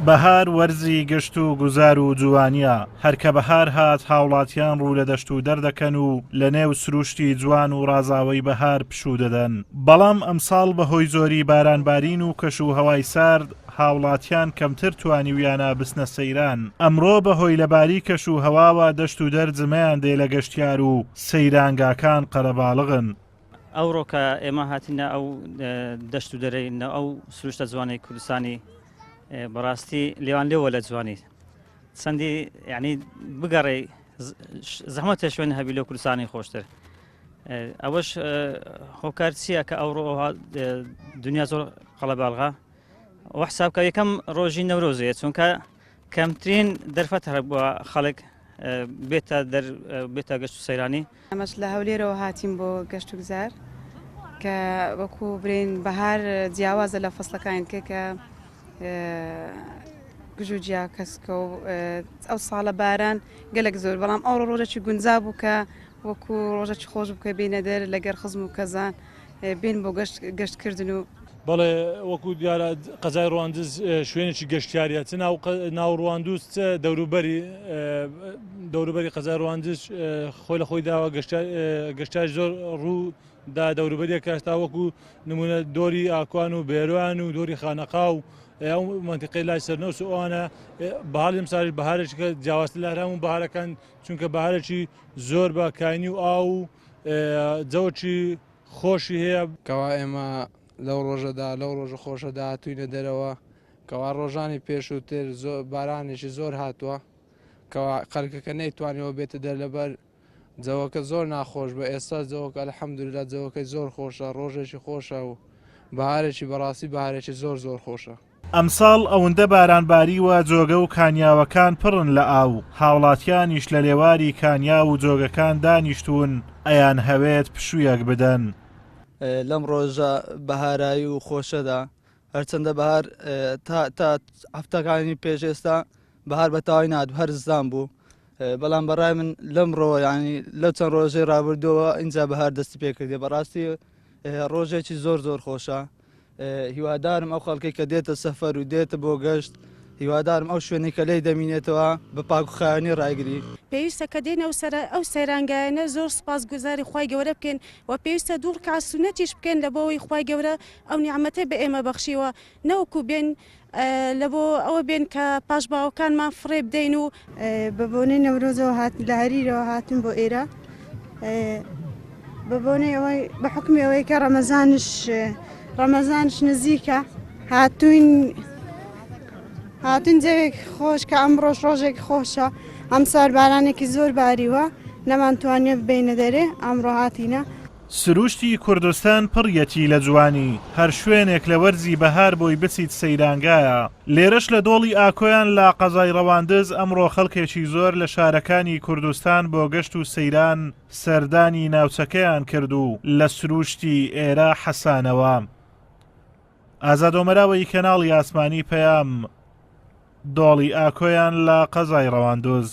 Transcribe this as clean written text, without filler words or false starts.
بەهار وەرزی گەشت و گوزار و جوانییە، هەر کە بەهار هات هاوڵاتیان ڕوو لە دەشت و دەر دەکەن و لە نێو سروشتی جوان و ڕازاوەی بەهار پشوو دەدەن، بەڵام ئەمساڵ بەهۆی زۆری بارانبارین و کەش و هەوای سارد هاوڵاتیان کەمتر توانیویانە بچنە سەیران، ئەمڕۆ بەهۆی لەباری کەش و هەواوە دەشت و دەر جمەیان دێ لە گەشتیار و سەیرانگاکان قەرەباڵغن. ئەوڕۆ کە ئێمە هاتینە ئەو دەشت و دەرەی نە ئەو سروشتە جوانەی کوردستانی بەڕاستی لێوان لێوە لە جوانی چەندی یعنی بگەڕێ زەحمەتە شوێن هەبی لە کوردستانی خۆشتر ئەوەش هۆکار چییە کە ئەوڕۆ دنیا زۆر قەڵەباڵغا وە حسابکە یەکەم ڕۆژی نەورۆزەیە چونکە کەمترین دەرفەت هەبووە خەڵک بێتە دەر بێتە گەشت و سەیرانی. ئەمەش لە هەولێرەوە هاتین بۆ گەشت و گوزار کە وەکو برێن بەهار جیاوازە لە فەسڵەکانی کە کە گژ و جیا کەسکە و ئەو ساڵە باران گەلک زۆر بەڵام ئەو ڕۆژەکی گونجا بوو کە وەکو ڕۆژەکی خۆش بکە بینە دەر لەگەر خزم و کەزان بێن بۆ گەشت گەشتکردن و. بەڵێ وەکو دیارە قەزای ڕواندز شوێنێکی گەشتیاریە چ ناو ناو ڕواندوز چ دەوروبەری دەوروبەری قەزای ڕواندز خۆی لە خۆی داوە گەشتیار زۆر ڕوو دا دەوروبەریە کە ئێستا وەکو نمونە دۆری ئاکوان و بێروان و دۆری خانەقا و ئەو منتیقەی لای سەرنەوس و ئەوانە بەهاڵی ئەمساڵیش بەهارێکی جیاوازتر لە هەموو بەهارەکان چونکە بەهارێکی زۆر بە کانی و ئاو و جەوەکی خۆشی هەیە. کەوا ئێمە لەو ڕۆژەدا لەو ڕۆژە خۆشەدا هاتووینە دەرەوە کەوا ڕۆژانی پێشووتر زۆر بارانێکی زۆر هاتووە کەوا خەلکەکە نەیتوانیوە بێتە دەر لەبەر جەوەکە زۆر ناخۆش بە ئێستا جەوەکە الحمدللە جەوەکەی زۆر خۆشە ڕۆژێکی خۆشە و بەهارێکی بەڕاستی بەهارێکی زۆر زۆر خۆشە. ئەمساڵ ئەوندە باران باریوە جۆگە و کانیاوەکان پڕن لە ئاو، هاوڵاتیانیش لە لێواری کانیاو و جۆگەکان دانیشتوون ئەیانهەوێت پشوویەک بدەن. لەم ڕۆژە بەهارایی و خۆشەدا هەرچەندە بەهار تا تا هەفتەکانی پێش ئێستا بەهار بە تەواوی نات هەر زستان بوو بەڵام بەڕای من لەم ڕۆ ینی لە چەند ڕۆژەی ڕابردووە اینجا بەهار دەستی پێکردێ بەڕاستی ڕۆژێکی زۆر زۆر خۆشە هیوادارم ئەو خەڵکەی کە دێتە سەفەر و دێتە بۆ گەشت هیوادارم ئەو شوێنەی کە لێی دەمینێتەوە بە پاک و خاوێنی ڕایگری. پێویستە کە دێنە ئەو سەرە ئەو سەیرانگایانە زۆر سوپاس گوزاری خوای گەورە بکەین وە پێویستە دوو ڕکات سوننەتیش بکەین لە بۆ ئەوەی خوای گەورە ئەو نیعمەتەی بە ئێمە بەخشیوە نەوەکو بێن لە بۆ ئەوە بێن کە پاش باوەکانمان فڕێ بدەین و. بە بۆنەی نەورۆزەوە هات لە هەریرەوە هاتن بۆ ئێرە بە بۆنەی ئەوەی بە حکمی ئەوەی کە ڕەمەزانش ڕەمەزانش نزیکە هاتوین هاتون جەوێک خۆش کە ئەمڕۆش ڕۆژێک خۆشە ئەمسار بارانێکی زۆر باریوە نەمانتوانیە ببینە دەرێ ئەمڕۆ هاتینە. سروشتی کوردستان پڕیەتی لە جوانی، هەر شوێنێک لە وەرزی بەهار بۆی بچیت سەیرانگایە، لێرەش لە دۆڵی ئاکۆیان لە قەزای ڕەواندز ئەمڕۆ خەڵکێکی زۆر لە شارەکانی کوردستان بۆ گەشت و سەیران سەردانی ناوچەکەیان کرد و لە سروشتی ئێرە حەسانەوە. ئازاد ئۆمەراوەیی کەناڵی ئاسمانی پەیام، دۆڵی ئاکۆیان لە قەزای ڕەواندوز.